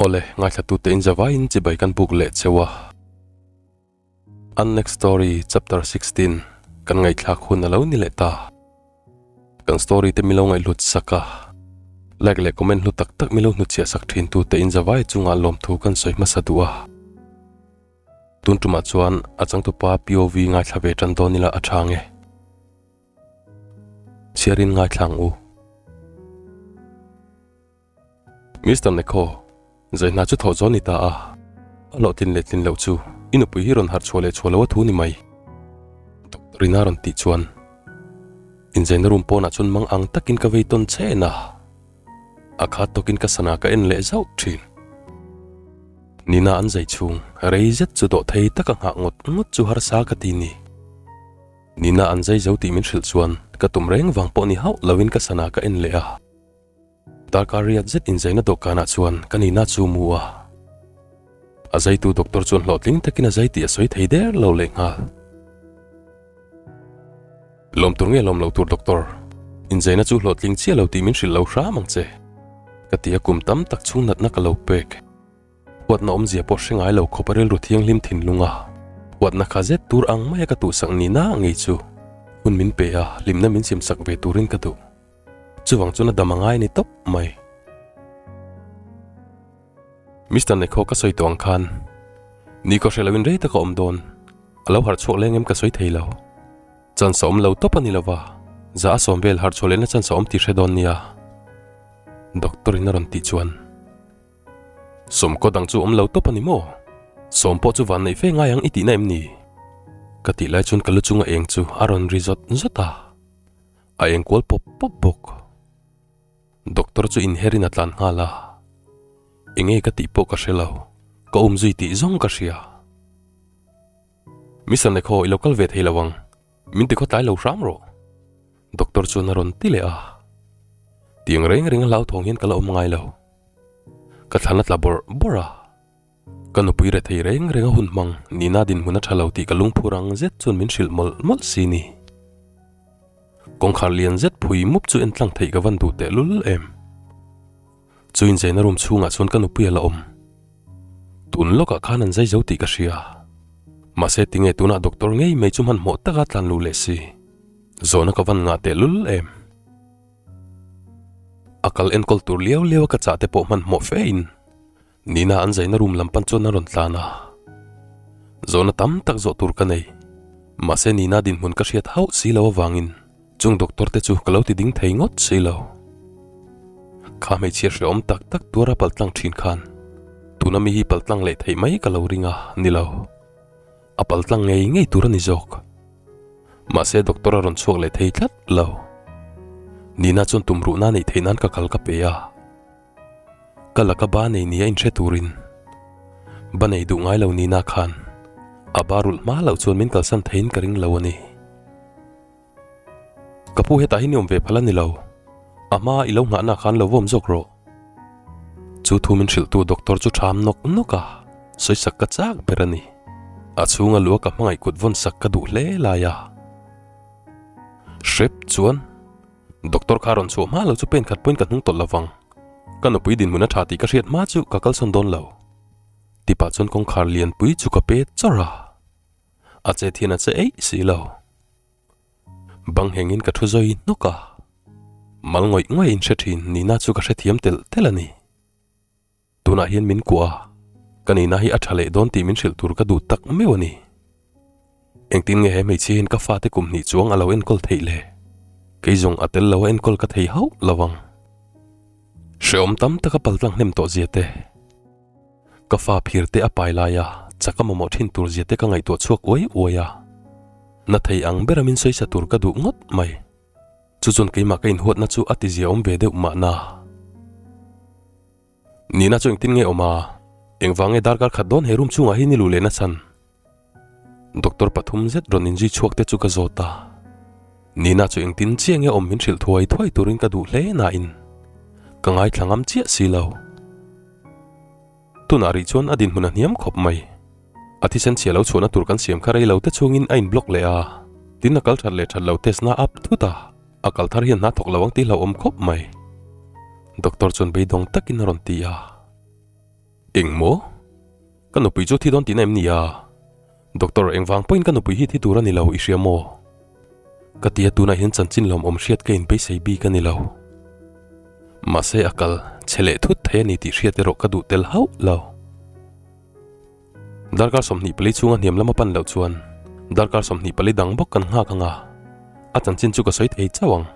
Awle, ngaithlatute in zavaiin chibai kan buk leh cheu a. An next story chapter 16 kan ngaihthlak hun a lo ni leh ta. Kan story te milo ngaihhlut sak a, like leh comment hlu tak tak milo hnutchhiah sak thin tu te in zavai chungah lawmthu kan sawi hmasa duh a. Tun tumah chuan a changtupa POV ngaithla ve tan dawn ila a tha nge. Chhiarin ngaithla ang u. Mister Neko, zai hna chu thawh zawn ni ta a, a hlawhtlin leh tlin loh chu i nupui hi rawn harh chhuah leh chhuah lo a thu ni mai. Doctor in a rawn tih chuan inzaina room pawnah chuan mang ang takin ka vei tawn chen a, a khat tawkin ka sana ka en leh zauh thin. Nina an zai chhung rei zet chu dawh thei taka nghah ngawt ngawt chu harsa ka ti ni. Nina an zai zo tih min hrilh chuan ka tum reng vang pawh ni hauh loin ka sana ka en leh a. Darkar riat zet inzaina dawhkanah chuan ka nina chu mu a. A zaitu doctor chuan hlawhtling takin a zai tih a sawi thei der lo leh nghal. Lawm tur nge lawm lo tur doctor? Inzaina chu hlawhtling chiah lo tih min hrilh lo hram ang che. Ka ti a kum tam tak chhung natna ka lo pek. Huatna awmzia pawh hre ngai lo khawp a rilru thianghlim thinlung a, huatna kha zet tur ang maia ka tuhsak nina ngei chu hun min pe a, hlimna min siamsak ve turin ka duh. Chuvang chuan a dam a ngai a ni tawp mai. Mister Nekho ka sawi tawh ang khan ni ka hre loin rei tak a awm dawn. A lo harh chhuak leng em ka sawi thei lo. Chance a awm lo tawp a ni lova, za a sawm vel harh chhuah lehna chance a awm tih hre dawn nia. Doctor in a rawn tih chuan Sawmkaw dang chu awm lo tawp a ni maw? Sawm pawh chu van neih fe ngai ang i tihna em ni? Ka tih lai chuan ka lu chunga eng chu a rawn ri zawt zawt a. A engkual pawp pawp bawk. Doctor chu inherin a tlan nghal a, enge ka tih pawh ka hre lo, ka um zui tih zawng ka hria. Mister Nekho, i lo kal ve thei lo ang, min ti khawtlai lo hram rawh. Doctor chuan a rawn ti leh a. Tiang reng reng a hlauthawng hian ka la awm ngai lo. Ka thlan a tla bawrh bawrh a. Ka nupui rethei reng reng a hun hmang Nina dinhmun a tha lo tih ka lungphur ang zet chuan min hrilh mawlh mawlh si ni. Kawngkhar lian zet phui mup chu en tlang theih ka van duh teh lul em. Chu inzaina room chhungah chuan ka nupui a la awm. Tun lawkah khan an zai zo tih ka hria. Mahse tinge tunah doctor ngei mai chu hmanhmawh taka tlan luh leh si. Zawhna ka van ngah teh lul em. A kal enkawl tur liau liau a ka chah te pawh hmanhmawh fe in Nina an zaina room lam pan chuan a rawn tlan a. Zawhna tam tak zawh tur ka nei. Mahse Nina dinhmun ka hriat hauh si lo avangin chung doctor te chu ka lo ti ding thei ngawt si lo. Kha hmeichhia hrehawm tak tak tuara paltlang thin khan tuna mi hi paltlang leh theih mai ka lo ring a ni lo. A paltlang ngei ngei tur a ni zawk. Mahse doctor a rawn chhuak leh thei tlat lo. Nina chuan tumruhna neih theih nan ka kal ka pe a. Ka laka ba nei nia inhre turin ba nei duh ngai lo nina khan a ba rulh hma loh chuan min kalsan theiin ka ring lo a ni. Ka pu hetah hi ni awm ve phal a ni lo, a hma i lo nghahna khan lo vawm zawk rawh. Chu thu min hrilhtu doctor chu ṭham nawk nawk a, sawisak ka chak ber a ni. A chhunga lua ka hmangaih kut vawn sak ka duh hle lai a. Hrep chuan. Doctor kha rawn chhuah hma lo chu pen khat pawhin ka hnung tawlh lovang. Ka nupui dinhmun a tha tih ka hriat hma chu ka kalsawn dawn lo. Tipah chuan kawngkhar lianpui chu ka pe chawrh a. A che thian a che eih si lo. Bang hengin ka thu zawi hnawk a. Mal ngawih ngawih in hre thin Nina chu ka hrethiam telh telh a ni. Tunah hian min kuah a, ka nihna hi a tha leh dawn tih min hrilh tur ka duh tak meuh a ni. Engtin nge he hmeichhia hian ka fate kum hnih chuang a lo enkawl theih le? Kei zawng a tel lo a enkawl ka thei hauh lo ang. Hrehawm tam taka paltlang hnem tawh zia te, ka fa phir te a pai lai a chak a mamawh thin tur zia te ka ngaihtuah chhuak uai uai a. Na thei ang bera min sawisa tur ka duh ngawt mai. Chu chuan keimah ka inhuatna chu a ti zia awm ve deuh mahna. Nina chu engtin nge awm a? Engvang nge darkar khat dawn he room chhungah hi ni luh leh nachhan? Doctor pathum zet rawn inzui chhuak te chu ka zawt a. Nina chu engtin chiah nge awm min hrilh thuai thuai turin ka duh hle nain ka ngaithla ngam chiah si lo. Tunah rih chuan a dinhmun a hniam khawp mai. A thisen chhia lo chhuahna tur kan siam kha rei lo te chhungin a in block leh a, tin a kal that leh that lo test na up thut a, a kal thar hian hna thawk lo ang tih hlauhawm khawp mai. Doctor chuan beidawng takin a rawn ti a. Eng maw? Ka nupui chu thi dawn tihna em ni a? Doctor, engvang pawhin ka nupui hi thi tur a ni lo, i hria maw? Ka ti a, tunah hian chanchin lawmawm hriat ka inbeisei bik a ni lo. Mahse a kal chhe leh thut thei a ni tih hriat erawh ka duh tel hauh lo. Darkar 24 chhunga hniam lama pan loh chuan darkar 24 dang bawk kan nghak ang a, a chanchin chu ka sawi thei chauh ang.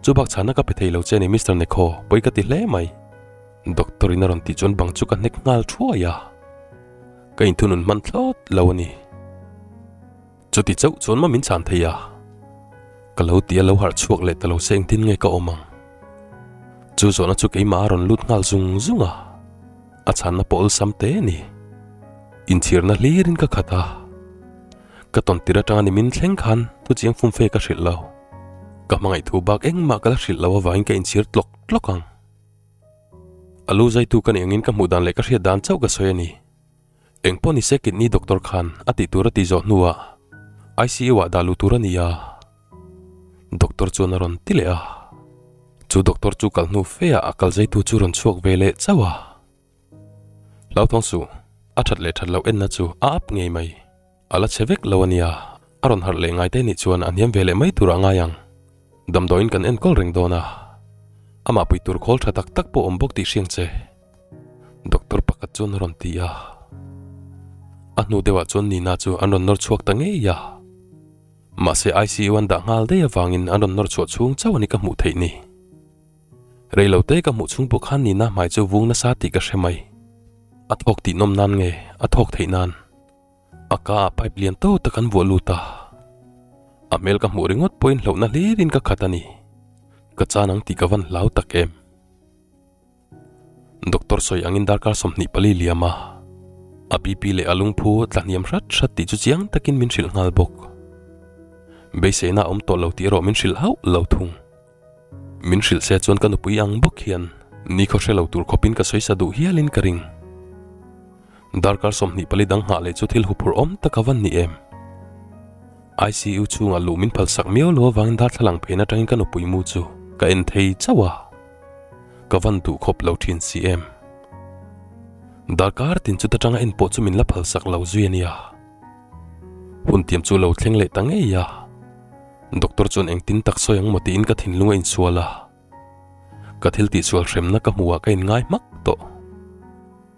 Chu bak chhana ka pe thei lo che a ni Mister Nekho, pawi ka ti hle mai. Doctor in a rawn tih chuan bang chu ka hnek nghal thuai a, ka inthunun hman thlawt lo a ni. Chuti chauh chuan maw min chhan thei a? Ka lo ti a lo harh chhuak leh ta lo se engtin nge ka awm ang? Chu zawhna chu keimah a rawn lut nghal zung zung a, a chhanna pawh awlsam te a ni. Inchhirna hlirin ka khat a, ka tawn tir atanga ni min thleng khan thu chiang fumfe ka hrilh lo. Ka hmangaih thu bak engmah ka la hrilh lo avangin ka inchhir tlawk tlawk ang. A lu zaitu ka nih angin ka hmuh dan leh ka hriat dan chauh ka sawi a ni. Eng pawh ni se kidney doctor khan a tih tur a tih zawh hnuah ICU ah dah luh tur a ni a, doctor chuan a rawn ti leh a. Chu doctor chu kal hnu fe ah a kal zaitu chu rawn chhuak ve leh chauh a. Hlauthawng suh, a that leh that loh enna chu a up ngei mai. A la chhe vek lo a nia, a rawn harh leh ngai te nih chuan a hniam ve leh mai tur a ngai ang. Damdawiin kan enkawl reng dawn a, amah pui tur khawl tha tak tak pawh awm bawk tih hriang che. Doctor pakhat chuan a rawn ti a, a hnu deuhah chuan Nina chu an rawn nawr chhuak ta ngei a. Mahse ICU an dah nghal daih avangin an rawn nawr chhuah chhung chauh a ni ka hmuh theih ni. Reilo te ka hmuh chhung pawh khan Nina hmai chu vung nasa tih ka hre mai. A thawk tih nawm nan nge a thawk theih nan? A ka ah pipe lian tawk tak an vuah lut a, a hmel ka hmuh ringawt pawhin hlauhna hlirin ka khat a ni. Ka chan ang tih ka van hlau tak em. Doctor sawi angin darkar 24 liam a, a BP leh a lungphu tla hniam hrat hrat tih chu chiang takin min hrilh nghal bawk. Beiseina a awm tawh lo tih erawh min hrilh hauh lo thung. Min hrilh se chuan ka nupui ang bawk hian nikhaw hre lo tur khawpin ka sawi sa duh hialin ka ring. Darkar 24 dang nghah leh chu thil huphurh awm tak a van ni em? ICU chhungah luh min phalsak miau lo avangin darthlalang phen atangin ka nupui mu chu ka en thei chauh a. Ka van duh khawp lo thin si em? Darkar tin chuta tanga en pawh chu min la phalsak lo zui a nia. Hun tiam chu lo thleng leh ta ngei a. Doctor chuan engtin tak sawi ang maw tiin ka thinlung a insual a. Ka thil tihsual hremna ka hmuh ah ka inngai hmak tawh.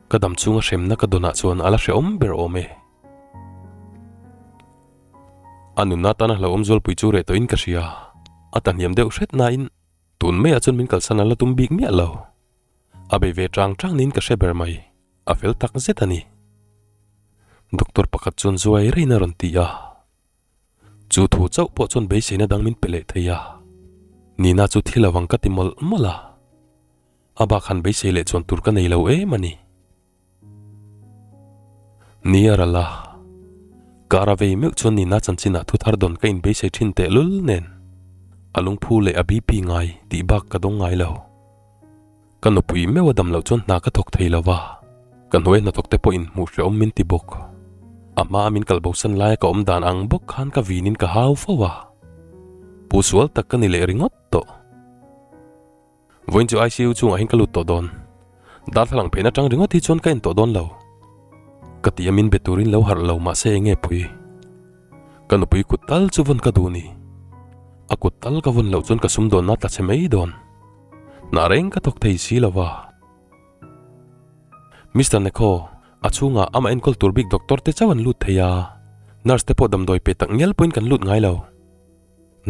Ka dam chhunga hremna ka dawnah chuan a la hrehawm ber awm e. A nunna atana hlauhawm zualpui chu reh tawhin ka hria. A ta hniam deuh hret nain tun maiah chuan min kalsan a la tum bik miah lo. A bei ve chang chang niin ka hre ber mai. A fel tak zet a ni. Doctor pakhat chuan zuai rein a rawn ti a. Chu thu chauh pawh chuan beiseina dang min pe leh thei a. Nina chu thil avang ka ti mawlh mawlh a. A bak han beisei leh chuan tur ka nei lo em a ni. Ni a ral a. Kar a vei meuh chuan Nina chanchinah thu thar dawn ka inbeisei thin tehlul nen a lungphu leh a BP ngai tih bak ka dawng ngai lo. Ka nupui meuh a dam loh chuan hna ka thawk thei lo va, ka hnuai hnathawk te pawhin hmuh hrehawm min ti bawk. A hmaa min kal bosan laia ka awm dan ang bawk khan ka vinin ka hau fo a, pu sual tak ka ni leh ringawt tawh. Vawiin chu ICU chungah hian ka lut tawh dawn. Darthlalang phen atang ringawt hi chuan ka en tawh dawn lo. Ka ti a min be turin lo harh lo mahse enge pui. Ka nupui kut tal chu vawn ka duh ni. A kut tal ka vawn loh chuan ka sumdawnna tla chhe mai dawn. Hnah reng ka thawk thei si lo va. Mister Nekho, a chhungah amah enkawl tur bik doctor te chauh an lut thei a, nurse te pawh damdawi pe tak ngial pawhin kan lut ngai lo.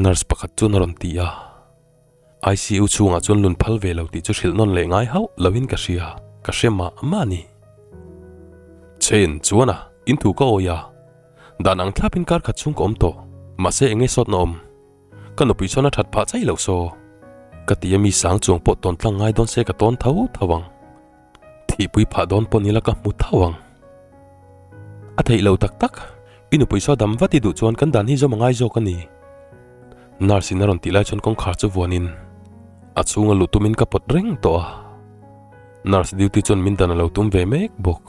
Nurse pakhat chuan a rawn ti a. ICU chhungah chuan lun phal ve lo tih chu hrilh nawn leh ngai hauh loin ka hria, ka hre mah mah a ni. Chain chuan a, in thu ka awi a, dan ang thlapin kar khat chhung ka awm tawh, mahse eng nge sawtna awm? Ka nupui chuan a that phah chai loh saw. Ka ti a mi sang chuang pawh tawn tlang ngai dawn se ka tawn tho tho ang. Thihpui phah dawn pawh nila ka hmu tho ang. A theih lo tak tak, i nupui saw dam vat i duh chuan kan dan hi zawm a ngai zawk a ni. Nurse in a rawn tih lai chuan kawngkhar chu vuanin a chhunga luh tumin ka pawt reng tawh a. Nurse duty chuan min dan a lo tum ve mek bawk.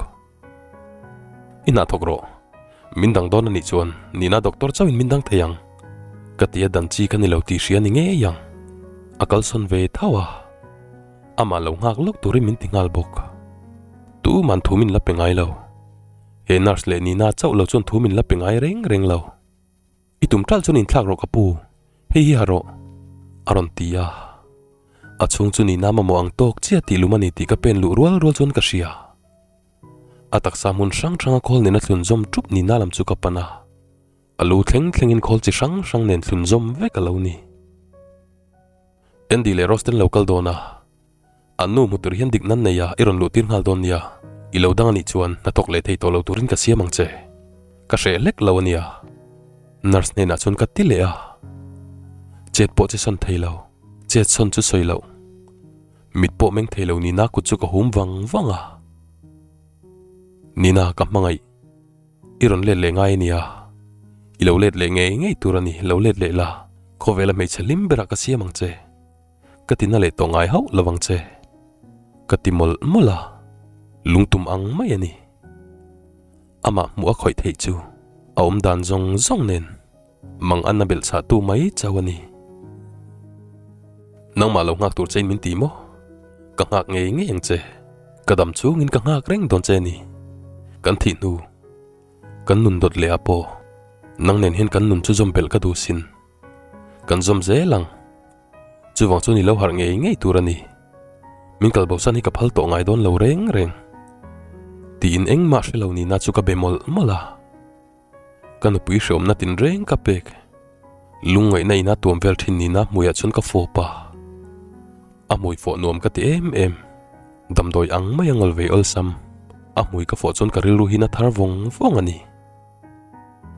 I hna thawk rawh. Min dang dawn a nih chuan nihna doctor chauhin min dang thei ang. Ka ti a dan chi ka ni lo tih hria ni ngei ang. A kalsawn ve tho a. Amah lo nghak lawk turin min ti nghal bawk. Tuman thu min la pe ngai lo. He nurse leh Nina chauh lo chuan thu min la pe ngai reng reng lo. I tum ṭalh chuan inthlak rawh ka pu, hei hi ha rawh, a rawn ti a. A chhung chu Nina mamawh ang tawk chiah tih lum a ni tih ka pen luh rual rual chuan ka hria. A taksa hmun hrang hranga khawl nena thlun zawm ṭup Nina lam chu ka pan a. A lu thleng thlengin khawl chi hrang hrang nen thlun zawm vek a lo ni. Andy leh Rose ten lo kal dawn a. An nu hmu tur hian dik nan nei a, i rawn luh tir nghal dawn nia. I lo dang a nih chuan hnathawk leh thei tawh lo turin ka siam ang che. Ka hreh hlek lo a nia. Nurse hnenah chuan ka ti leh a. Chet pawh che sawn thei lo, chet sawn chu sawi loh. Mit pawh meng thei lo Nina kut chu ka hum vang vang a. Nina, ka hmangaih. I rawn let leh ngai a nia. I lo let leh ngei ngei tur a ni, lo let leh la. Khawvela hmeichhe hlim berah ka siam ang che. Ka ti na leh tawh ngai hauh lo ang che. Ka ti mawlh mawlh a, lungtum ang mai a ni. Amah hmuh a khawih theih chu a awm dan zawng zawng nen mang an a belh chhah tu mai chauh a ni. Nangmah lo nghak tur chein min ti maw? Ka nghak ngei ngei ang che. Ka dam chungin ka nghak reng dawn che a ni. Kan thih hnu, kan nun dawt leh ah pawh nang nen hian kan nun chu zawm belh ka duh sin. Kan zawm zel ang. Chuvang chuan i lo harh ngei ngei tur a ni. Min kal bosan hi ka phal tawh ngai dawn lo reng reng. Tiin engmah hre lo nihna chu ka be mawlh mawlh a. Ka nupui hreawmna tinreng ka pek. Lungngaihna ina tuam vel thin nihna hmuiah chuan ka fawp a. A hmui fawh nuam ka ti em em. Damdawi ang mai a ngawl ve awlsam. A hmui ka fawh chuan ka rilru hi na thar vawng vawng a ni.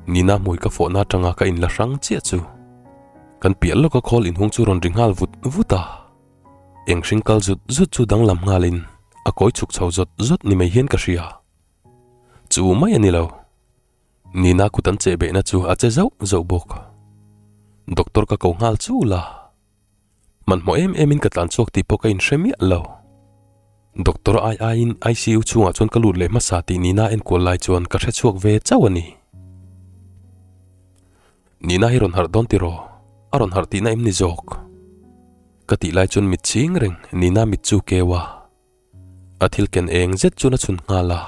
Nina hmui ka fawhna atanga ka inla hrang chiah chu kan piah lawka khawl inhung chu rawn ri nghal vut vut a. Eng hring kal zut zut chu danglam nghalin a kawi chhuk chho zawt zawt ni mai hian ka hria. Chu mai a ni lo. Nina kut an cheh behna chu a che zauh zauh bawk. Doctor ka ko nghal chul a. Hmanhmawh em em in ka tlan chhuak tih pawh ka inhre miah lo. Doctor ai aiin ICU chhungah chuan ka lut leh hmasa tih Nina enkual lai chuan ka hre chhuak ve chauh a ni. Nina hi rawn harh dawn tiraw? A rawn harh tihna em ni zawk? Ka tih lai chuan mit chhing reng Nina mit chu keu a. A thil ken eng zet chuan a chhun nghal a,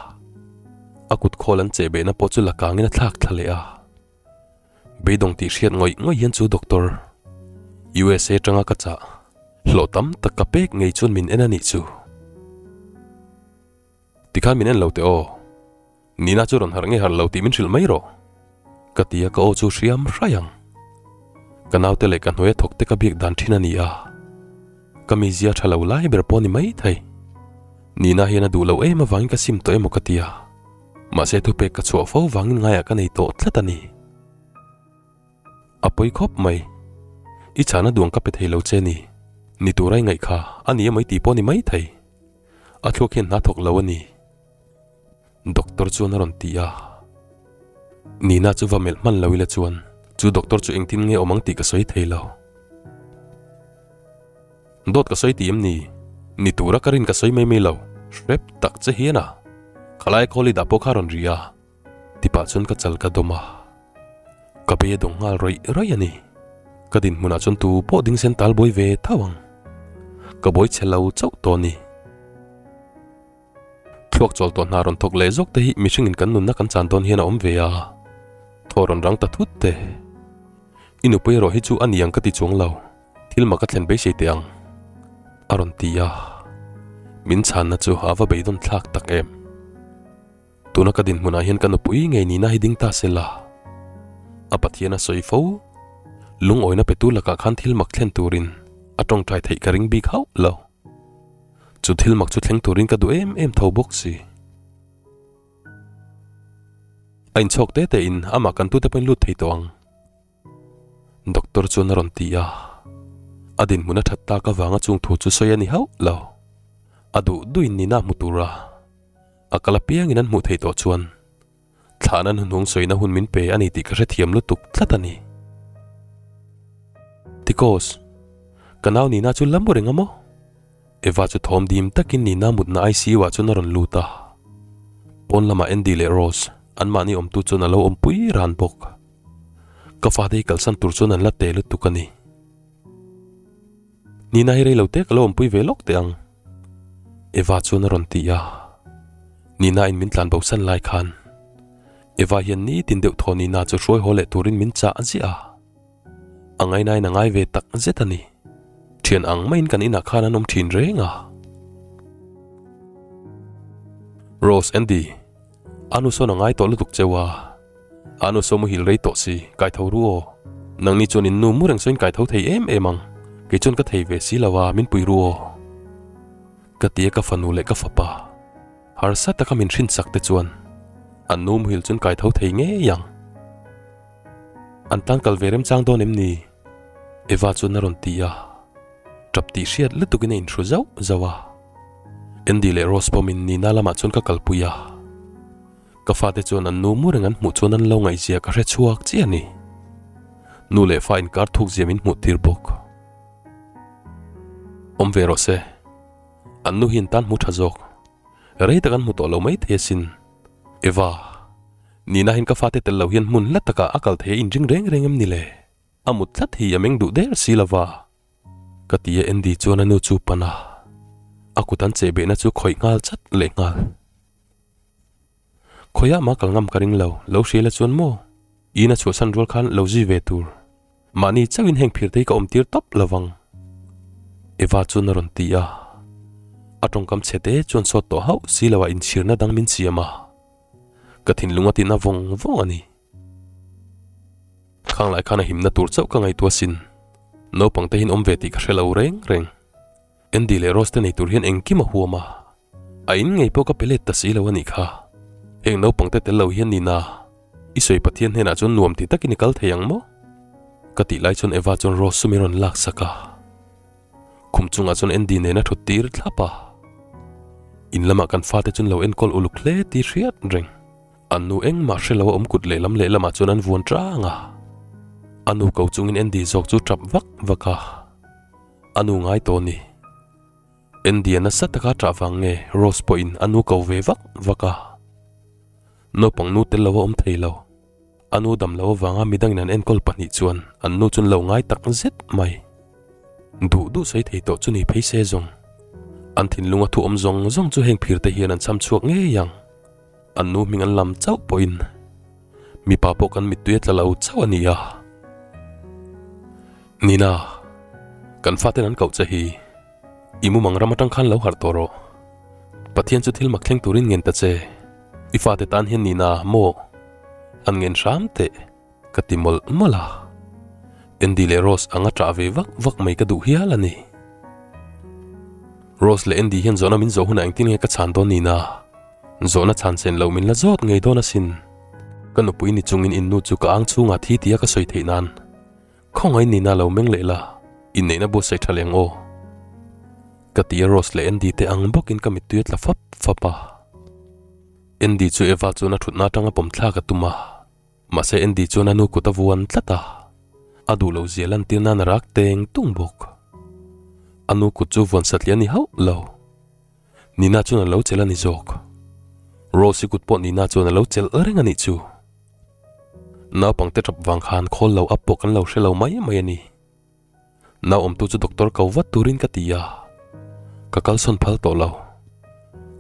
a kut khawl an cheh behna pawh chu la kangin a thlak thla leh a. Beidawng tih hriat ngawih ngawih hian chu doctor, USA atanga ka chah, hlawh tam tak ka pek ngei chuan min en a nih chu. Tikhan min en lo teh aw. Nina chu rawn harh nge harh lo tih min hrilh mai rawh. Ka ti a ka aw chu hriam hrai ang. Ka naute leh ka hnuaia thawk te ka biak dan thin a ni a. Ka mizia tha lo lai ber pawh a ni mai thei. Nina hian a duh loh em avangin ka sim tawh emaw ka ti a. Mahse thupek ka chhuah fo vangin ngaiah ka nei tawh tlat a ni. A pawi khawp mai. I chhana duang ka pe thei lo che ni. Ni tura i ngaih kha a ni emaw i tih pawh a ni mai thei. A thluak hian hna thawk lo a ni. Doctor chuan a rawn ti a. Nina chu va melh hman lo ila chuan chu doctor chu engtin nge awm ang tih ka sawi thei lo. Dawt ka sawi tih em ni? Ni tura ka rin ka sawi mai mai lo. Hrep tak che hian a. Khalai call i dah pawh kha a rawn ri a. Tipah chuan ka chal ka dawm a. Ka bei a dawng nghal rawih rawih a ni. Ka dinhmunah chuan tu pawh ding sen tal buai ve tho ang. Ka buai chhe lo chauh tawh a ni. Thluak chawl tawh hna rawn thawk leh zawk te hi mihringin kan nunna kan chan dawn hian a awm ve a, thaw rawn rang ta thut te. I nupui erawh hi chu a ni ang ka ti chuang lo, thil mak a thlen beisei teh ang, a rawn ti a. Min chhanna chu a va beidawn thlak tak em. Tuna ka dinhmunah hian ka nupui ngei nihna hi ding ta se la. A Pathian a sawi fo. Lungawina petu lakah khan thil mak thlen turin a tawngtai theih ka ring bik hauh lo. Chu thil mak chu thleng turin ka duh em em tho bawk si. A inchhawk te te in amah kan tute pawhin lut thei tawh ang. Doctor chuan a rawn ti a. A dinhmun a that tak avanga chung thu chu sawi a ni hauh lo. A duh duhin nina hmu tura a kal apiangin an hmuh theih tawh chuan Thlahna hnuhnung sawina hun min pe a ni tih ka hrethiam lutuk tlat a ni. Tikos, ka nau Nina chu la mu reng a maw? Eva chu thawm dim takin Nina mutna ICU ah chuan a rawn lut a. Pawn lamah Andy leh Rose, anmahni awmtu chuan a lo awmpui ran bawk. Ka fate hi kalsan tur chuan an la te lutuk a ni. Nina hi rei lo te ka lo awmpui ve lawk teh ang. Eva chuan a rawn ti a. Nina in min tlan bo san lai khan Eva hian nitin deuh thaw Nina chu hruai haw leh turin min chah ziah a. A ngainain a ngai ve tak zet a ni. Thian ang maiin kan inah khan an awm thin reng a. Rose, Andy, a nu sawn a ngai tawh lutuk cheu a. A nu saw muhil rei tawh si, kai tho ru aw. Nangni chuan in nu mu reng sawiin kai tho thei em em ang. Kei chuan ka thei ve si lo a, min pui ru aw. Ka ti a ka fanu leh ka fapa. Harsa taka min hrinsak te chuan an nu muhil chuan kai tho thei ngei ang. An tan kal ve remchang dawn em ni? Eva chuan a rawn ti a. Tap tih hriat lutukin a inhru zauh zauh a. Andy leh Rose pawmin Nina lamah chuan ka kalpui a. Ka fate chuan an nu mu reng an hmuh chuan an lo ngaihzia ka hre chhuak chiah a ni. Nu leh fa inkar thukzia min hmuh tir bawk. Awm ve rawh se. An nu hi an tan hmu tha zawk. Rei tak an hmu tawh lo mai thei asin. Eva, Nina hian ka fate tel lo hian hmun hla takah a kal thei a inring reng reng em ni le? A mut tlat hi a meng duh der si lova. Ka ti a Andy chuan a nu chu pan a, a kut an chehbehna chu khawih nghal chat leh nghal. Khawiah mah kal ngam ka ring lo, lo hria la chuan maw? In a chhuahsan rual khan lo zui ve tur. Mahni chauhin heng phir te hi ka awm tir tawp lo vang. Eva chuan a rawn ti a. A tawngkam chhe te chuan sawt tawh hauh si lo ah inchhirna dang min siam a. Ka thinlung a tina vawng vawng a ni. Khang lai khan a himna tur chauh ka ngaihtuah sin. Naupang te hian awm ve tih ka hre lo reng reng. Andy leh Rose te nei tur hian engkim a huam a. A in ngei pawh ka pe let ta si lo a nih kha. Heng naupang te tel lo hian Nina, i sawi Pathian hnenah chuan nuam ti takin i kal thei ang maw? Ka tih lai chuan Eva chuan Rose chu min rawn lak sak a. Khum chungah chuan Andy nen a thut tir thlap a. In lamah kan fate chuan lo enkawl uluk hle tih hriat reng. An nu engmah hre lo a awm kut lehlam lehlamah chuan an vuan tang a. A nu ko chungin Andy zawk chu tap vak vak a. A nu ngai tawh a ni. Andy a nasa taka ṭah vang nge Rose pawhin a nu ko ve vak vak a. Naupang nu tel lo a awm thei lo. A nu dam lo avanga midangin an enkawl pahnih chuan an nu chuan lo ngai tak zet mai. Duh duh sawi thei tawh chu ni phei se zawng. An thinlunga thu awm zawng zawng chu heng phir te hian an cham chhuak ngei ang. An nu hming an lam chauh pawhin mipa pawh kan mittui a tla lo chauh a ni a. Nina, kan faten an koh che hi. I mumang ram atang khan lo harh tawh rawh. Pathian chu thil mak thleng turin ngen ta che. I fate tan hian nina maw? An ngen hram teh ka ti mawlh mawlh a. Andy leh Rose anga ṭah ve vak vak mai ka duh hial a ni. Rose leh Andy hian zawhna min zawh hunah engtin nge ka chhan dawn nina? Zawhna chhan sen loh min la zawt ngei dawn asin. Ka nupui ni chungin innu chu ka ang chhungah thi tia ka sawi theih nan. Khawngaih nina lo meng leh la, inneihna buatsaih tha leh ang aw. Ka ti a Rose leh Andy te ang bawkin ka mittui a tla fap fap a. Andy chu Eva chuan a thutna atanga pawm thlak a tum a, mahse Andy chuan a nu kut a vuan tlat a, a duh lo zia lantir nan a rak teng tung bawk. A nu kut chu vuan satliah a ni hauh lo. Nina chuan a lo chelh a ni zawk. Rose-i kut pawh Nina chuan a lo chelh reng a nih chu. Naupangte tap vang khan khawl lo up pawh kan lo hre lo mai mai a ni. Nau awmtu chu doctor ko vat turin ka ti a, ka kalsawn phal tawh lo.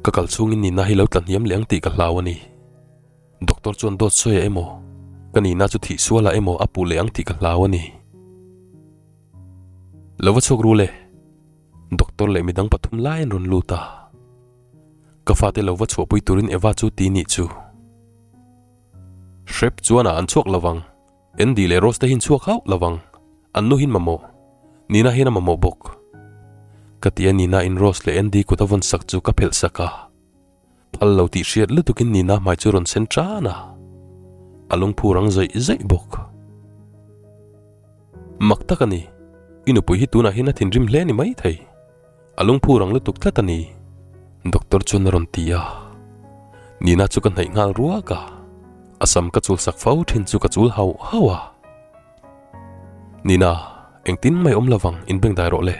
Ka kal chhungin Nina hi lo tla hniam leh ang tih ka hlau a ni. Doctor chuan dawt sawi ah emaw, ka Nina chu thih sual ah emaw a puh leh ang tih ka hlau a ni. Lo va chhuak ru le. Doctor leh midang pathum lai an rawn lut a. Ka fate lo va chhuahpui turin Eva chu ti nih chu. Hrep chuan a an chhuak lovang. Andy leh Rose te hin chhuak hauh lovang. An nu hin mamawh. Nina hian a mamawh bawk. Ka ti a Nina in Rose leh Andy kut a vawn sak chu ka phelh sak a. Phal lo tih hriat lutukin Nina hmai chu rawn sen tan a. A lungphu rang zaih zaih bawk. Mak tak a ni. I nupui hi tunah hian a thinrim hle ni mai thei. A lungphu rang lutuk tlat a ni. Doctor chuan a rawn ti a. Nina chu ka hnaih nghal ruak a. A sam ka chul sak fo thin chu ka chul hauh hauh a. Nina, engtin mai awm lovang inbengdai rawh le.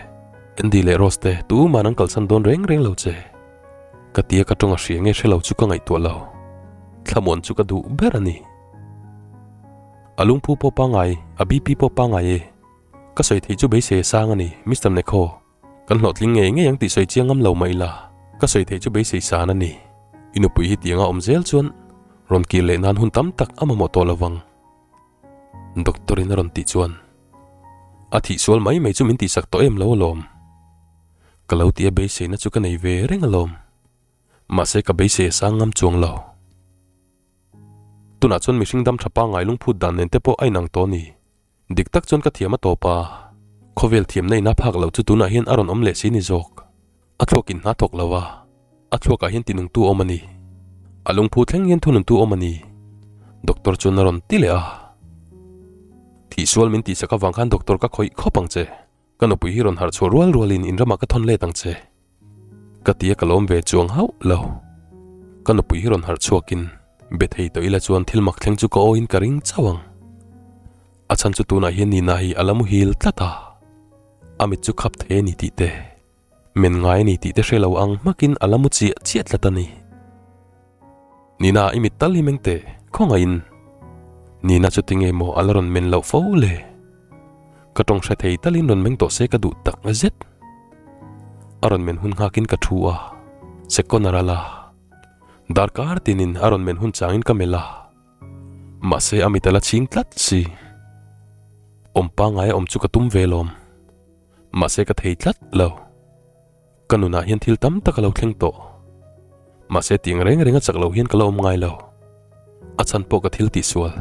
Andy leh Rose te tuman an kalsan dawn reng reng lo che. Ka tia ka tawng a hria nge hre lo chu ka ngaihtuah lo. Thlamuan chu ka duh ber a ni. A lungphu pawh pangai, a BP pawh pangai e. Ka sawi theih chu beisei a sang a ni, Mister Nekho. Kan hlawhtling ngei ngei ang tih sawi chiang ngam lo mah ila, ka sawi theih chu beisei san a ni. I nupui hi tianga awm zel chuan rawn kir leh nan hun tam tak a mamawh tawh lo vang. Doctor in a rawn tih chuan a thih sual mai mai chu min tihsak tawh em lo alawm. Ka lo tih a beiseina chu ka nei ve reng alawm. Mahse ka beisei a sang ngam chuang lo. Tunah chuan mihring dam tha pangngai lungphut dan nen te pawh a inang tawh a ni. Dik tak chuan ka thiam a tawp a, khawvel thiamna ina phak loh chu tunah hian a rawn awm leh si ni zawk. A thluakin hna thawk lo a, a thluakah hian tinungtu awm a ni. A lungphu thleng hian thununtu awm a ni. Doctor chuan a rawn ti leh a. Thihsual min tihsak avang khan doctor ka khawih khawp ang che. Ka nupui hi rawn harh chhuah rual rualin in ramah ka thawn let ang che. Ka ti a ka lawm ve chuang hauh lo. Ka nupui hi rawn harh chhuakin be thei tawh ila chuan thil mak thleng chu ka awiin ka ring chauh ang. A chhan chu tunah hian Nina hi a la muhil tlat a. A mit chu khap thei a ni tih te, men ngai a ni tih te hre lo ang hmakin a la mu chiah chiah tlat a ni. Nina, i mit tal hi meng teh, khawngaihin. Nina chu tinge maw a la rawn men loh fo le? Ka tawng hre thei talin rawn meng tawh se ka duh tak zet. A rawn men hun nghakin ka thu a, second a ral a. Darkar tinin a rawn men hun changin ka melh a. Mahse a mit a la chhing tlat si. Awm pangngai a awm chu ka tum ve lawm. Mahse ka thei tlat lo. Ka nunah hian thil tam tak a lo thleng tawh. Mahse tiang reng reng a chak lo hian ka la awm ngai lo. A chhan pawh ka thil tihsual.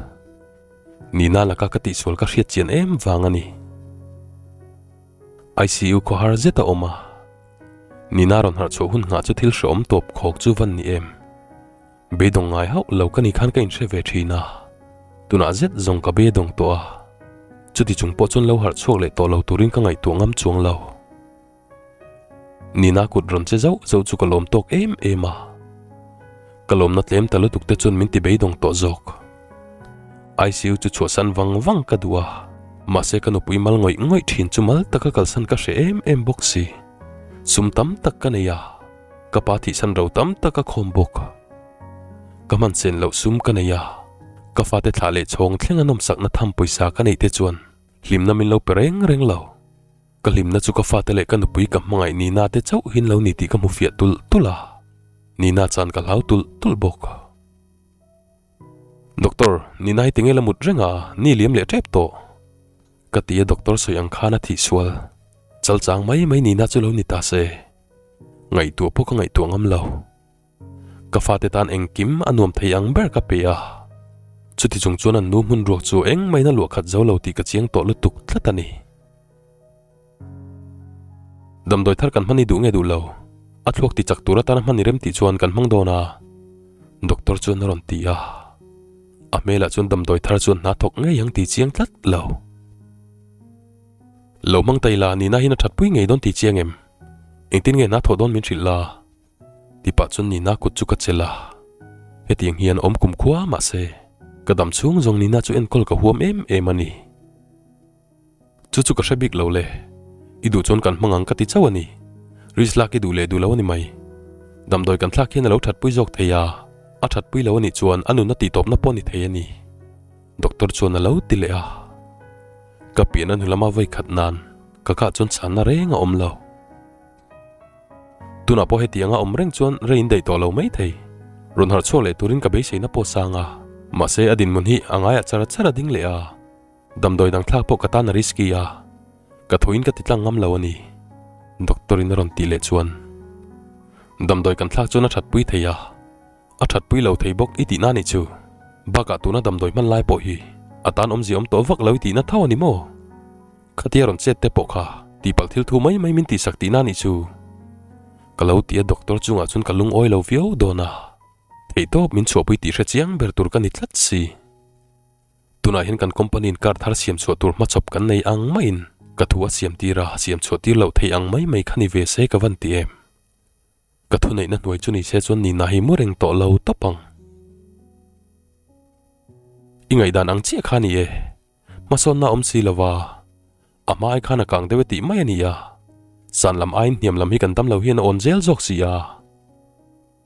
Nina laka ka tihsual ka hriat chian em vang a ni. ICU khawhar zet a awm a. Nina rawn harh chhuah hun nghah chu thil hreawm tawp khawk chu van ni em. Beidawng ngai hauh lo ka ni khan ka inhre ve thin a. Tunah zet zawng ka beidawng tawh a. Chuti chung pawh chuan lo harh chhuak leh tawh lo turin ka ngaihtuah ngam chuang lo. Nina kut rawn che zauh zauh chu ka lawm tawk em em a. Ka lawmna tlem ta lutuk te chuan min ti beidawng tawh zawk. ICU chu chhuahsan vang vang ka duh a, mahse ka nupui mal ngawih ngawih thin chu mal taka kalsan ka hre em em bawk si. Sum tam tak ka nei a, ka pa thihsan ro tam tak a khawm bawk. Ka hman sen loh sum ka nei a, ka fate thlah leh chhawng thleng a nawmsakna tham pawisa ka neih te chuan hlimna min lo pe reng reng lo. Ka hlimna chu ka fate leh ka nupui ka hmangaih Nina te chauh hin lo ni tih ka hmu fiah tulh tulh a, Nina chuan ka hlau tulh tulh bawk. Doctor, Nina hi tinge la mut reng a, ni liam leh tep tawh. Ka ti a doctor sawi ang khan a thih sual. Chal chang mai mai Nina chu lo ni ta se. Ngaihtuah pawh ka ngaihtuah ngam lo. Ka fate tan engkim a nuam thei ang ber ka pe a, chuti chung chuan an nu hmun ruak chu engmah in a luah khat zo lo tih ka chiang tawh lutuk tlat a ni. Damdawi thar kan hman i duh nge duh lo? A thluak ti chak tur atana hman i rem tih chuan kan hmang dawn a, Doctor chuan a rawn ti a. A hmelah chuan damdawi thar chuan hna thawk ngei ang tih chiang tlat lo. Lo hmang ta ila nihna hian a thatpui ngei dawn tih chiang em? Engtin nge hna thawh dawn min hrilh la? Ti pah chuan Nina kut chu ka chelh a, hetiang hian awm kum khua mahse ka dam chhung zawng Nina chu enkawl ka huam em em a ni. Chu chu ka hre bik lo le, i duh chuan kan hmang ang ka ti chauh a ni, risk lak i duh leh duh lo a ni mai. Damdawi kan thlak hian a lo thatpui zawk thei a, a thatpui lo a nih chuan a nunna tihtawpna pawh a ni thei a ni, Doctor chuan a lo ti leh a. Ka pian a hnu lama vawi khat nan ka kah chuan chhanna reng a awm lo. Tunah pawh heti anga awm reng chuan rei in daih tawh lo mai thei. Rawn harh chhuak leh turin ka beiseina pawh sang a, mahse a dinhmun hi a ngaiah char char a ding leh a, damdawi dang thlak pawh ka tan a risky a, ka thuin ka ti tlang ngam lo a ni. Doctor in a rawn tih leh chuan damdawi kan thlak chuan a thatpui thei a, a thatpui lo thei bawk i tihna nih chu. Bakah tuna damdawi hman lai pawh hi a tan awmzia awm tawh vak lo i tihna tho a ni maw? Khatia rawn chet te pawh kha tihpalh thil thu mai mai min tihsak tihna nih chu. Ka lo ti a doctor chungah chuan ka lungawi lo viau dawn a, theihtawp min chhuahpui tih hre chiang ber tur ka ni tlat si. Tunah hian kan company in car thar siam chhuah tur hmachawp kan nei ang maiin ka thu a siam tir a, siam chhuah tir loh theih ang mai mai kha ni ve se ka van ti em. Ka thuneihna hnuai chu ni se chuan nihna hi mu reng tawh lo tawp ang. I ngaihdan ang chiah kha ni e. Hmasawnna awm si lova, a hma ai khan a kang deuh e tih mai a ni a. San lam aiin hniam lam hi kan dam lo hian a awn zel zawk si a.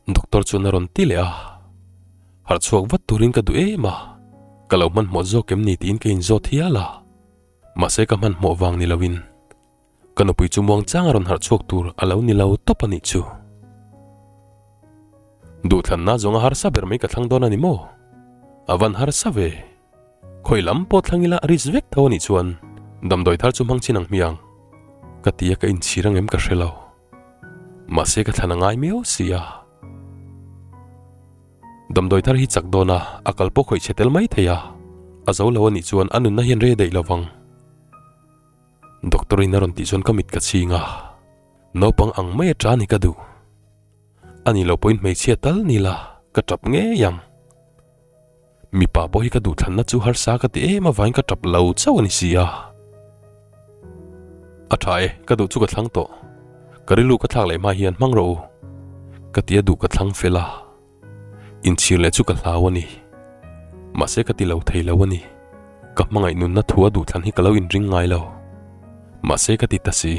Doctor chuan a rawn ti leh a. Harh chhuak vat turin ka duh em a, ka lo hmanhmawh zawk em ni tiin ka inzawt hial a. Mahse ka hmanhmawh vang ni loin Ka nupui chu muang chang a rawn harh chhuak tur a lo ni lo tawp a nih chu. Duhthlanna zawnga harsa ber mai ka thlang dawn a ni maw? A van harsa ve. Khawi lam pawh thlang ila risk vek tho a nih chuan damdawi thar chu hmang chin ang hmiang. Ka ti a ka inchhir ang em ka hre lo. Mahse ka thlan a ngai miau si a. Damdawi thar hi chak dawn a, a kal pawh khawih chhe tel mai thei a. A zo lo a nih chuan a nunna hian rei daih lo vang. Doctor in a rawn tih chuan ka mit ka chhing a, naupang ang mai a tan hi ka duh. A nih loh pawhin hmeichhia tal ni la ka tap ngei ang. Mipa pawh hi ka duhthlanna chu harsa ka ti em avangin ka tap lo chauh a ni si a. A tha e, ka duh chu ka thlang tawh. Ka rilru ka thlak leh hma hian hmang rawh u. Ka ti a duh ka thlang fel a. Inchhir leh chu ka hlau a ni. Mahse ka ti lo thei lo a ni. Ka hmangaih nunna thu a duhthlan hi ka lo inring ngai lo. Mahse ka ti ta si.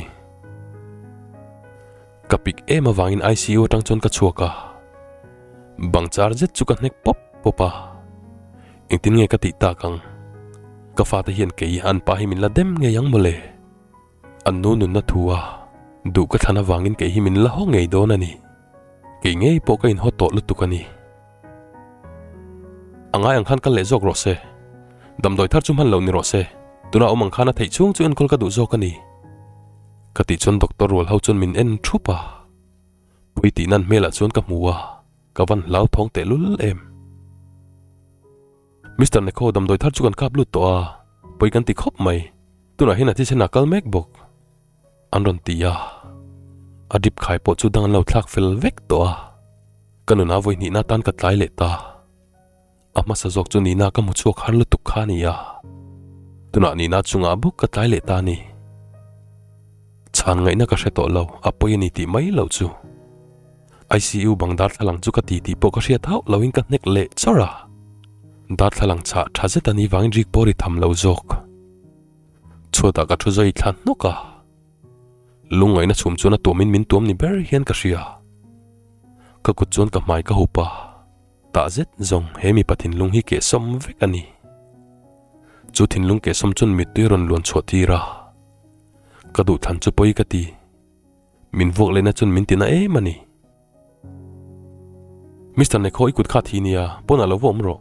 Ka pik em avangin ICU atang chuan ka chhuak a, bang char zet chu ka hnek pawp pawp a, engtin nge ka tih tak ang? Ka fate hian kei an pa hi min la dem ngei ang mawle. An nu nunna thu a, duh ka thlan avangin kei hi min la haw ngei dawn a ni. Kei ngei pawh ka inhaw tawh lutuk a ni. A ngai ang khan kal leh zawk rawh se. Damdawi thar chu hman loh ni rawh se. Tunah awm ang khan a theih chhung chu enkawl ka duh zawk a ni. Ka tih chuan doctor rual ho chuan min en thup a, pui tih nan hmelah chuan ka hmu a, ka van hlauthawng tehlul em. Mister Nekho damdawi thar chu kan kap lut tawh a, pawi kan ti khawp mai, tunah hian a thisen a kal mek bawk an rawn ti a, a drip khai pawh chu dang an lo thlak fel vek tawh a, ka nunah vawi hnihna tan ka tlai leh ta. A hmasa zawk chu Nina ka hmu chhuak har lutuk kha a ni a, tunah Nina chungah bawk ka tlai leh ta a ni. Chhan ngaihna ka hre tawh lo, a pawi a ni tih mai loh chu. ICU bang darthlalang chu ka ti tih pawh ka hriat hauh loin ka hnek leh chawrh a, darthlalang chhah tha zet a ni vangin rik pawh ri tham lo zawk. Chhuatah ka thu zai thla hnawk a, lungngaihna chhum chuan a tuamin min tuam ni ber hian ka hria. Ka kut chuan ka hmai ka hup a. Tah zet zawng he mipa thinlung hi kehsawm vek a ni. Chu thinlung kehsawm chuan mittui rawn luan chhuah tir a. Ka duhthlan chu pawi ka ti. Min vuak lehna chuan min tina em a ni. Mister Nekho i kut kha thi nia, pawnah lo va awm rawh.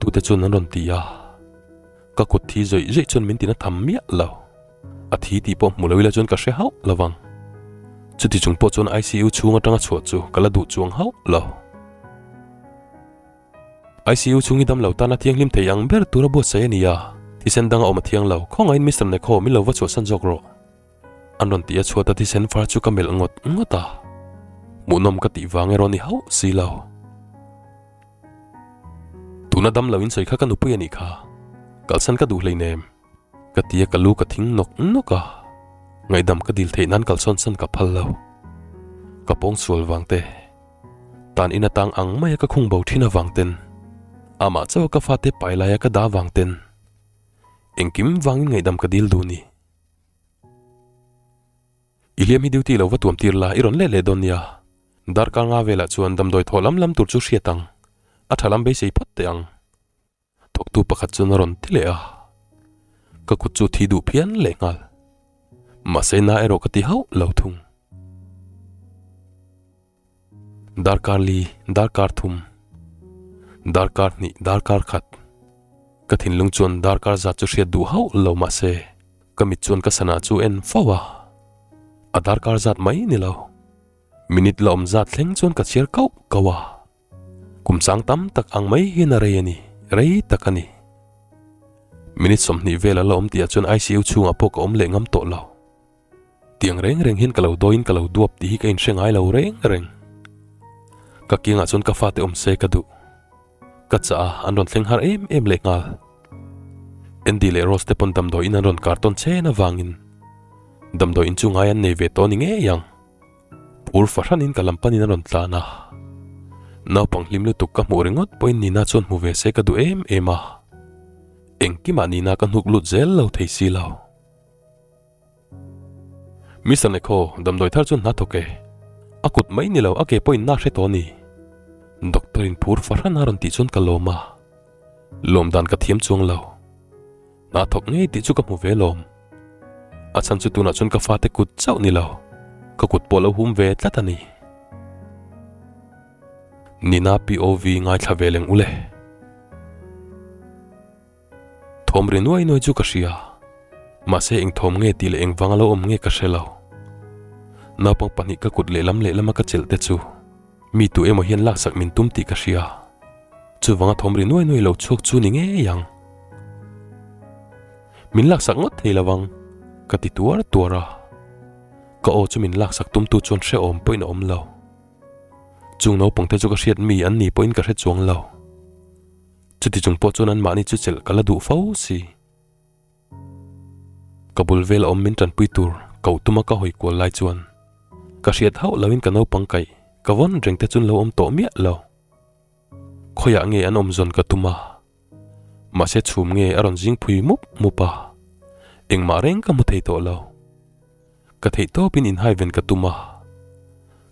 Tute chuan an rawn ti a. Ka kut thi zawih zawih chuan min tina tham miah lo. A thi tih pawh hmu lo ila chuan ka hre hauh lo vang. Chuti chung pawh chuan ICU chhung atanga chhuah chu ka la duh chuang hauh lo. ICU chhung hi damlo tana thianghlim thei ang ber tura buatsaih a ni a, thisen danga awm a thiang lo. Khawngaihin Mister Nekho min lo va chhuahsan zawk rawh. An rawn ti a chhuat a thisen far chu ka melh ngawt ngawt a. Hmuhnawm ka tih vang erawh ni hauh si lo. Tuna damlo in sawi kha ka nupui a nih kha. Kalsan ka duh hleinem. Ka ti a ka lu ka thing nawk nawk a, ngaihdam ka dil theih nan kalsawn san ka phal lo. Ka pawng sual vang te, tan in atang ang mai a ka khung bo thin avang ten, amah chauh a ka fate pai lai a ka dah vang ten, engkim vangin ngaihdam ka dil duh ni. I hliam hi duty lo va tuam tir la, i rawn let leh dawn nia. Darkar nga velah chuan damdawi thawh lam lam tur chu hriat ang, a tha lam beisei phawt teh ang. Thawktu pakhat chuan a rawn ti leh a, ka kut chu thi duh phian leh nghal. Mahse na erawh ka ti hauh lo thung. Darkar li, darkar thum, darkar hnih, darkar khat. Ka thinlung chuan darkar zat chu hriat duh hauh lo mahse ka mit chuan ka sana chu en fo a, a darkar zat mai ni lo. Minute la awm zat thleng chuan ka chhiar kauh kauh a. Kum chang tam tak ang mai hian a rei a ni, rei tak a ni. Minute 20 vel a la awm tihah chuan ICU chhungah pawh ka awm leh ngam tawh lo. Tiang reng reng hian ka lo dawiin ka lo duap tih hi ka inhre ngai lo reng reng. Ka kiangah chuan ka fate awm se ka duh. Ka chah a, an rawn thleng har em em leh nghal. Andy leh Rose te pawn damdawi in an rawn kar tawn chen avangin damdawi in chu ngai an nei ve tawh a ni ngei ang. Phur fahranin ka lam panin a rawn tlan a, naupang hlim lutuk ka hmuh ringawt pawhin Nina chuan hmu ve se ka duh em em a, engkimah Nina ka hnuk lut zel lo thei si lo. Mister Nekho, damdawi thar chuan hna thawk e. A kut mai ni lo, a ke pawhin na hre tawh a ni. Doctor in phur fahran a rawn tih chuan ka lawm a, lawm dan ka thiam chuang lo. Hna thawk ngei tih chu ka hmu ve lawm. A chhan chu tunah chuan ka fate kut chauh ni lo, ka kut pawh lo hum ve tlat a ni. Nina POV ngaithla ve leng ule. Thawm ri nuai nuai chu ka hria. Mahse eng thawm nge tih leh eng vanga lo awm nge ka hre lo. Naupang pahnih ka kut lehlam lehlama ka chelh te chu mi tu emaw hian laksak min tum tih ka hria. Chuvanga thawm ri nuai nuai lo chhuak chu ni ngei ang. Min laksak ngawt thei lo ang, ka ti tuar tuar a. Ka aw chu min laksak tumtu chuan hrehawm pawhin a awm lo. Chung naupangte chu ka hriat mi an ni pawhin ka hre chuang lo. Chuti chung pawh chuan anmahni chu chelh ka la duh fo si. Ka bul vel a awm min tanpui tur koh tuma ka hawi kual lai chuan ka hriat hauh loin ka naupang kaih ka vawn reng te chuan lo awm tawh miah lo. Khawiah nge an awm zawn ka tum a, mahse chhum nge a rawn zing phui mup mup a, engmah reng ka hmu thei tawh lo. Ka theih tawpin inhai ven ka tum a,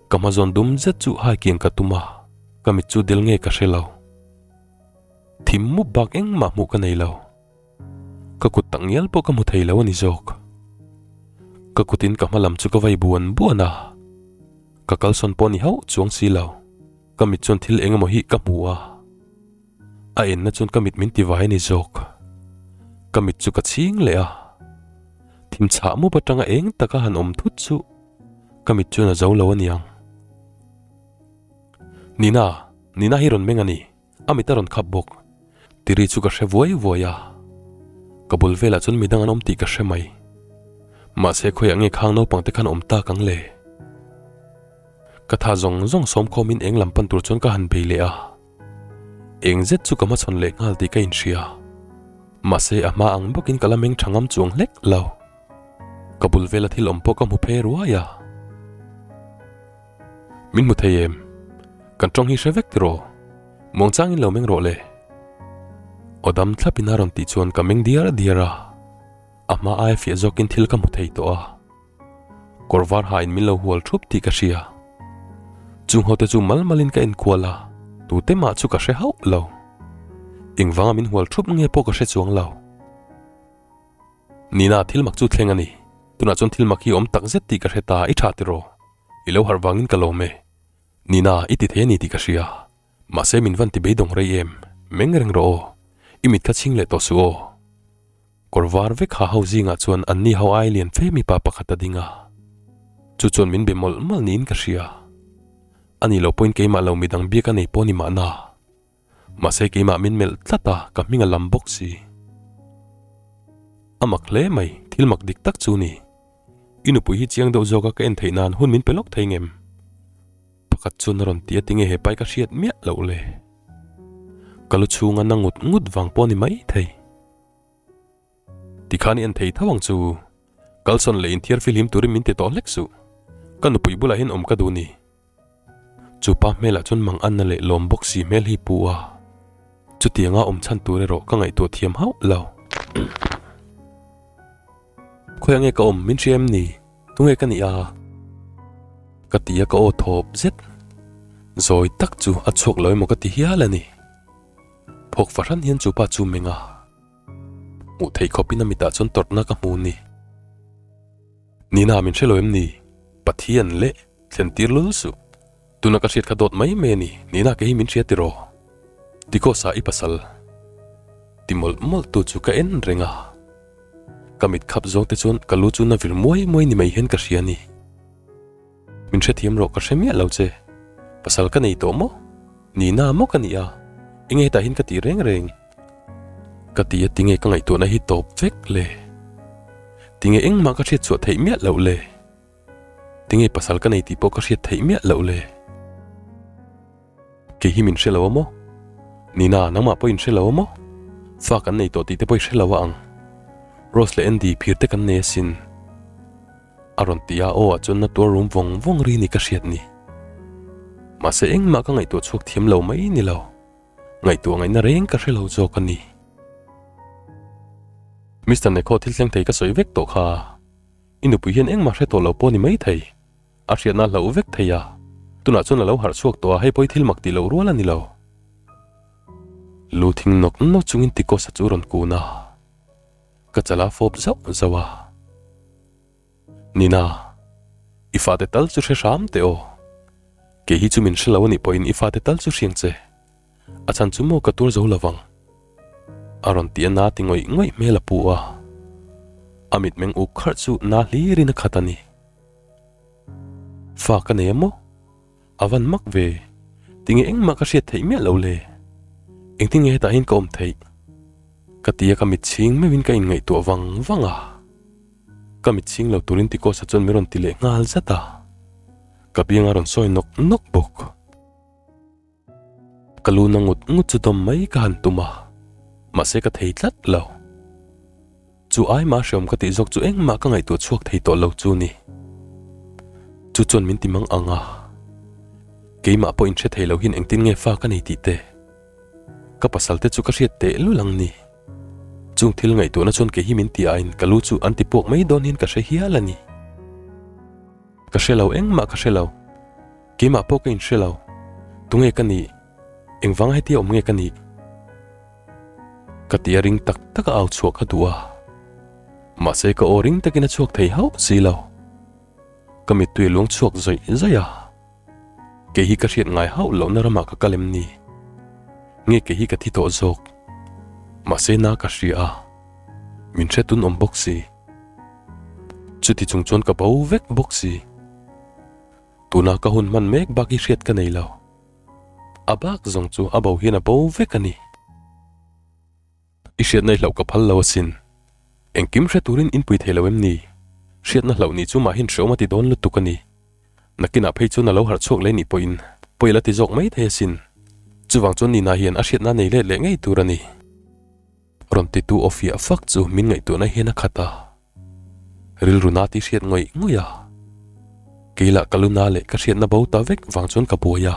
ka hma zawn dum zet chu hai kiang ka tum a, ka mit chu del nge ka hre lo. Thim mup bak engmah hmuh ka nei lo. Ka kut tak ngial pawh ka hmu thei lo a ni zawk. Ka kutin ka hma lam chu ka vai buan buan a, ka kalsawn pawh ni hauh chuang si lo. Ka mit chuan thil eng emaw hi ka hmu a, a enna chuan ka mit min ti vai a ni zawk. Ka mit chu ka chhing leh a, thim chhah mup atanga eng taka han awm thut chu ka mit chuan a zo lo a niang. Nina, Nina hi rawn meng a ni, a mit a rawn khap bawk. Tiri chu ka hre vuai vuai a, ka bul velah chuan midang an awm tih ka hre mai. Mahse khawiah nge khang naupang te khan awm tak ang le? Ka tha zawng zawng sawmkhawmin eng lam pan tur chuan ka han bei leh a, eng zet chu ka hmachhawn leh nghal tih ka inhria. Mahse a hma ang bawkin ka la meng tha ngam chuang hlek lo. Ka bul vela thil awm pawh ka hmu phe ruai a. Min hmu thei em? Kan tawng hi hre vek tiraw? Muangchangin lo meng rawh le. Aw dam thlapin a rawn tih chuan ka meng diar diar a, a hma aia fiah zawkin thil ka hmu thei tawh a. Kawr var hain min lo hual thup tih ka hria. Chung hote chu mal malin ka enkual a, tute mah chu ka hre hauh lo. Engvanga min hual thup nge pawh ka hre chuang lo. Nina, thil mak chu thleng a ni. Tunah chuan thil mak hi awm tak zet tih ka hre ta, i tha tiraw? I lo harh vangin ka lawm e. Nina, i ti thei a ni tih ka hria. Mahse min van ti beidawng rei em? Meng reng rawh aw. I mit kha chhing leh tawh suh aw. Kawr var vek ha ho zingah chuan anni ho ai lian fe mipa pakhat a ding a. Chu chuan min be mawlh mawlh niin ka hria. Ani lo pawhin keimah lo midang biak a nei pawh ni mahna. Mahse keimah min melh tlat a, ka hming a lam bawk si. A mak hle mai, thil mak dik tak chu ni. I nupui hi chiang deuh zawka ka en theih nan hun min pe lawk thei ngem? Pakhat chuan a rawn ti a tinge he pai ka hriat miah loh le. Ka lu chhunga na ngut ngut vang pawh ni mai thei. Tikhan i en thei tho ang chu. Kalsawn leh inthiar fihlim turin min ti tawh hlek suh. Ka nupui bulah hian awm ka duh ni. Chu pa hmelah chuan mang anna leh lawm bawk si hmel hi pu a. Chutianga awm chhan tur erawh ka ngaihtuah thiam hauh lo. Khawiah nge ka awm min hria em ni? Tunge ka nih a? Ka ti a ka aw thawp zet. Zawi tak chu a chhuak lo emaw ka ti hial a ni. Phawk fahran hian chu pa chu meng a. Hmuh theih khawpin a mitah chuan tawrhna ka hmu ni. Nina min hre lo em ni? Pathian leh thlen tir lul suh. Tuna ka hriat kha dawt mai mai a ni, Nina kei hi min hria tiraw? Tikosa i pasal. Ti mawlh mawlh tu chu ka en reng a. Ka mit khap zawng te chuan ka lu chu na vir muai muai ni mai hian ka hria a ni. Min hrethiam rawh ka hre miah lo che. Pasal ka nei tawh maw? Nina maw ka nih a? Enge hetah hian ka tih reng reng? Ka ti a tinge ka ngaihtuahna hi tawp vek le? Tinge engmah ka hriat chhuah theih miah loh le? Tinge pasal ka nei tih pawh ka hriat theih miah loh le? Kei hi min hre lo a maw? Nina, nangmah pawh in hre lo a maw? Fa kan nei tawh tih te pawh i hre lo a ang. Rose leh Andy phir te kan nei asin. A rawn ti a, aw ah chuan na tuar rum vawng vawng ri ni ka hriat ni. Mahse engmah ka ngaihtuah chhuak thiam lo mai ni lo. Ngaihtuah ngaihna reng ka hre lo zawk a ni. Mister Nekho thil thleng thei ka sawi vek tawh kha. I nupui hian engmah hre tawh lo pawh ni mai thei. A hriatna a hlauh vek thei a, tunah chuan a lo harh chhuak tawh a, hei pawh hi thil mak tih loh rual a ni lo. Lu thing nawk nawk chungin Tikosa chu a rawn kun a, ka chala fawp zauh zauh a. Nina, i fate tal chu hre hram teh aw. Kei hi chu min hre lo a nih pawhin i fate tal chu hriang che. A chhan chu maw ka tuar zo lovang. A rawn ti a na ti ngawih ngawih hmel a pu a. A mitmeng uk kharh chu na hlirin a khat a ni. Fa ka nei a maw? A van mak ve. Tinge engmah ka hriat theih miah lo le? Engtin nge hetah hian ka awm theih? Ka ti a ka mit chhing meuhin ka inngaihtuah vang vang a. Ka mit chhing lo turin Tikosa chuan min rawn ti leh nghal zat a. Ka biang a rawn sawi nawk nawk bawk. Ka lu na ngut ngut chu dawm mai ka han tum a, mahse ka thei tlat lo. Chu ai mah hreawm ka tih zawk chu engmah ka ngaihtuah chhuak thei tawh lo chu ni. Chu chuan min ti mang ang a, keimah pawh inhre thei lo hian engtin nge fa ka nei tih te, ka pasal te chu ka hriat teh lul ang ni. Chung thil ngaihtuahna chuan kei hi min ti aiin ka lu chu an ti puak mai dawn hian ka hre hial a ni. Ka hre lo, engmah ka hre lo. Keimah pawh ka inhre lo. Tunge ka nih? Engvanga hetia awm nge ka nih? Ka ti a ring tak tak a au chhuah ka duh a. Mahse ka aw ring takin a chhuak thei hauh si lo. Ka mittui a luang chhuak zawih zawih a. Kei hi ka hriat ngai hauh lohna ramah ka kal em ni? Nge kei hi ka thi tawh zawk? Mahse na ka hria a. Min hre tun awm bawk si. Chuti chung chuan ka bo vek bawk si. Tuna ka hun hman mek bak hi hriat ka nei lo. A bak zawng chu a bo hian a bo vek a ni. I hriatna i hlauh ka phal lo asin. Engkim hre turin inpui thei lo em ni? Hriatna hlauh nih chu mahin hreawm a ti dawn lutuk a ni. Nakinah phei chuan a lo harh chhuak leh nih pawhin pawi a la ti zawk mai thei asin. Chuvang chuan Nina hian a hriatna nei let leh ngei tur a ni. Rawn titu aw fiah fak chu min ngaihtuahna hian a khat a. Rilru na tih hriat ngawih ngawih a. Kei lah ka lu na leh ka hriatna bo ta vek vang chuan ka buai a,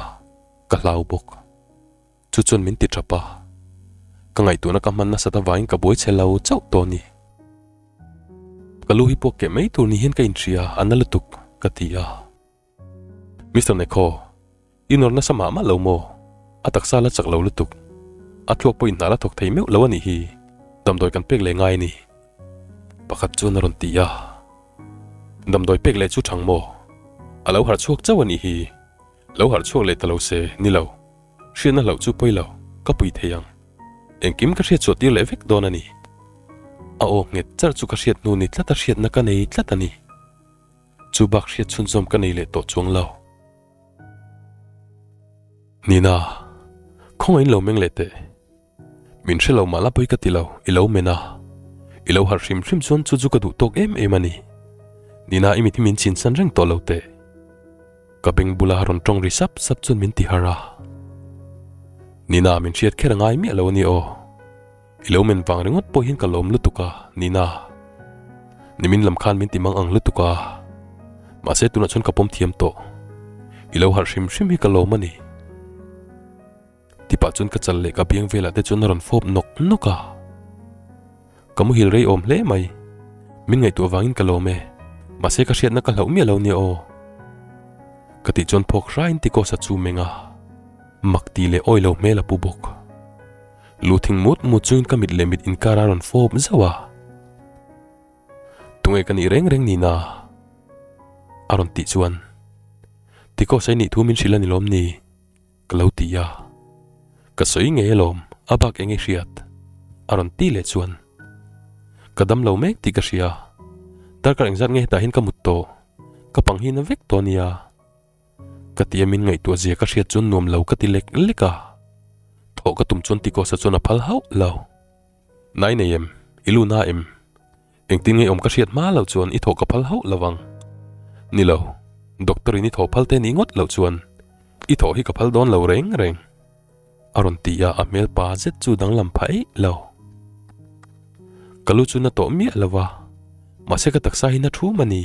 ka hlau bawk. Chu chuan min ti tap a. Ka ngaihtuahna ka hman nasat avangin ka buai chhe lo chauh tawh a ni. Ka lu hi puak keh mai tur ni hian ka inhria a na lutuk ka ti a. Mister Nekho, i nawr nasa mah mah lo maw? A taksa la chak lo lutuk. A thluak pawh inhnah la thawk thei meuh lo a nih hi. Damdawi kan pek leh ngai a ni. Pakhat chuan a rawn ti a. Damdawi pek leh chu thang maw? A lo harh chhuak chauh a nih hi. Lo harh chhuak leh ta lo se, ni lo. Hriatna hlauh chu pawi lo, ka pui thei ang. Engkim ka hriat chhuah tir leh vek dawn a ni. A aw nghet charh chu ka hriat hnu ni tlata hriatna ka nei tlat a ni. Chu bak hriat chhunzawm ka nei leh tawh chuang lo. Nina, khawngaih in lo meng leh teh. Min hre lo mah la pawi ka ti lo, i lo men a. I lo harh hrim hrim chuan chu chu ka duh tawk em em a ni. Nina, i mit hi min chinsan reng tawh lo teh. Ka beng bula rawn tawng ri sap sap chuan min ti harh a. Nina, min hriat kher a ngai miah lo a ni aw. I lo men vang ringawt pawh hian ka lawm lutuk a, Nina. Nimin lam khan min ti mang ang lutuk a. Mahse tunah chuan ka pawm thiam tawh. I lo harh hrim hrim hi ka lawm a ni. Tipah chuan ka chal leh ka biang velah te chuan a rawn fawp nawk nawk a. Ka muhil rei awm hle mai. Min ngaihtuah vangin ka lawm e. Mahse ka hriatna ka hlauh miah lo nia aw. Ka tih chuan phawk hraiin Tikosa chu meng a. Mak tih leh awi lo hmel a pu bawk. Lu thing mut mut chungin ka mit leh mit inkar a rawn fawp zauh a. Tunge ka nih reng reng nina? A rawn tih chuan, Tiko sawi nih thu min hrilh a ni lawm ni? Ka lo ti a. Ka sawi ngei alawm, a bak eng i hriat? A rawn ti leh chuan, Ka dam lo mek tih ka hria. Darkar engzat nge hetah hian ka mut tawh? Ka pang hi na vek tawh nia. Ka ti a min ngaihtuah zia ka hriat chuan nuam lo ka ti lek lek a. Thawh ka tum chuan Tikosa chuan a phal hauh lo. Nai nei em? I lu na em? Engtin nge awm ka hriat hma loh chuan i thawh ka phal hauh lo ang. Ni lo, doctor in i thawh phal te nih ngawt loh chuan i thawh hi ka phal dawn lo reng reng. A rawn ti a, a hmel pa zet chu danglam pha eih lo. Ka lu chu na tawh miah lo va, mahse ka taksa hi na thum a ni,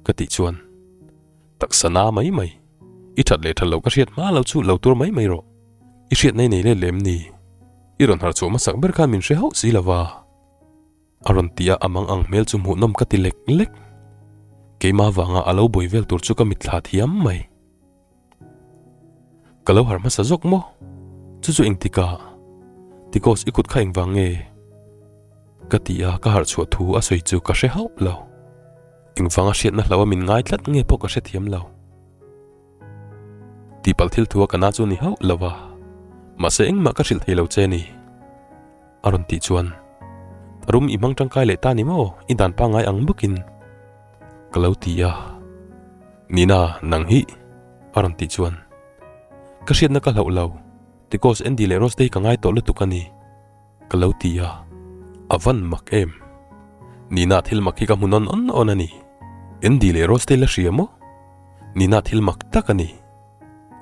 ka tih chuan. Taksa na mai mai. I that leh that loh ka hriat hma lo chu lo tur mai mai rawh. I hriat nei nei let lem ni. I rawn harh chhuah hmasak ber khan min hre hauh si lova. A rawn ti a, a mang ang hmel chu hmuhnawm ka ti lek lek. Keimah vanga a lo buai vel tur chu ka mitthla thiam mai. Ka lo harh hmasa zawk maw? Chu chu engtikah? Tikos i kut kha engvang nge? Ka ti a, ka harh chhuah thu a sawi chu ka hre hauh lo. Engvanga hriatna hlauha min ngai tlat nge pawh ka hrethiam lo. Tihpalh thil thu a ka na chu ni hauh lo a, mahse engmah ka hrilh thei lo che ni. A rawn tih chuan, Tharum i hmang tangkai leh ta ni maw? I dan pangngai ang bawkin ka lo ti a. Nina, nang hi? A rawn tih chuan, Ka hriatna ka hlauh lo, tikos Andy leh Rose te hi ka ngai tawh lutuk a ni. Ka lo ti a, a van mak em? Nina thil mak hi ka hmu nawn awn awn a ni. Andy leh Rose te la hria maw? Nina thil mak tak a ni.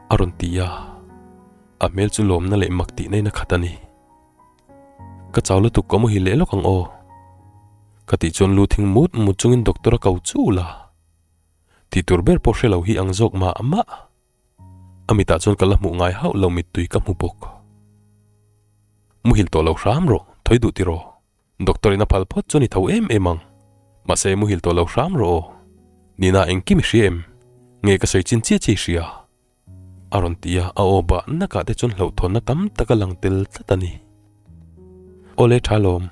A rawn ti a, a hmel chu lawmna leh mak tihna in a khat a ni. Ka chau lutuk ka muhil leh lawk ang aw. Ka tih chuan lu thing mut mut chungin doctor a ko chul a. Tih tur ber pawh hre lo hi ang zawk mah mah. A mitah chuan ka la hmuh ngai hauh lo mittui ka hmu bawk. Muhil tawh lo hram rawh, thawi duh tiraw? Doctor in a phal phawt chuan i tho em em ang. Mahse muhil tawh lo hram rawh aw. Nina engkim i hria em? Nge ka sawi chin chiah chiah i hria? A rawn ti a, a aw bah nakah te chuan hlauhthawnna tam tak a lang tel tlat a ni. Awle tha lawm,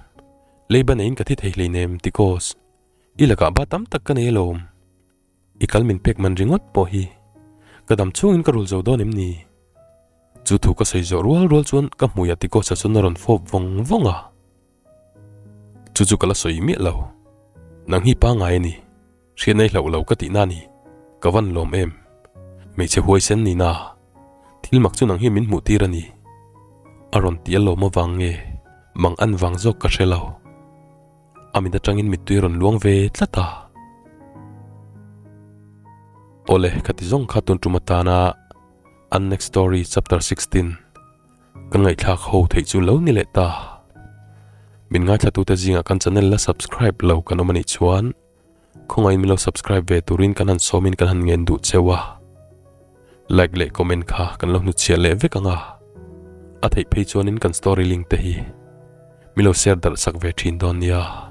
leiba neiin ka thi thei hleinem tikos. I lakah ba tam tak ka nei alawm. I kal min pek man ringawt pawh hi ka dam chhungin ka rul zo dawn em ni? Chu thu ka sawi zawh rual rual chuan ka hmuiah Tikosa chuan a rawn fawp vawng vawng a. Chu chu ka la sawi miah lo. Nang hi pangngai a ni. Hriat nei hlauh lo ka tihna a ni. Ka van lawm em. Hmeichhe huaisen ni na. Thil mak chu nang hi min hmuh tir a ni. A rawn ti a lawm avang nge mang an vang zawk ka hre lo. A mit atangin mittui a rawn luang ve tlat a. Awle, ka ti zawng kha tun tum atana Unnext Story Chapter 16 kan ngaihthlak ho theih chu lo ni leh ta. Min ngaithlatute zingah kan channel la subscribe lo kan awm anih chuan Khawngaihin min lo subscribe ve turin kan han sawmin kan han ngen duh cheu a. Like leh comment kha kan lo hnutchhiah leh vek ang a. A theih phei chuanin kan story link te hi min lo share darh sak ve thin dawn nia.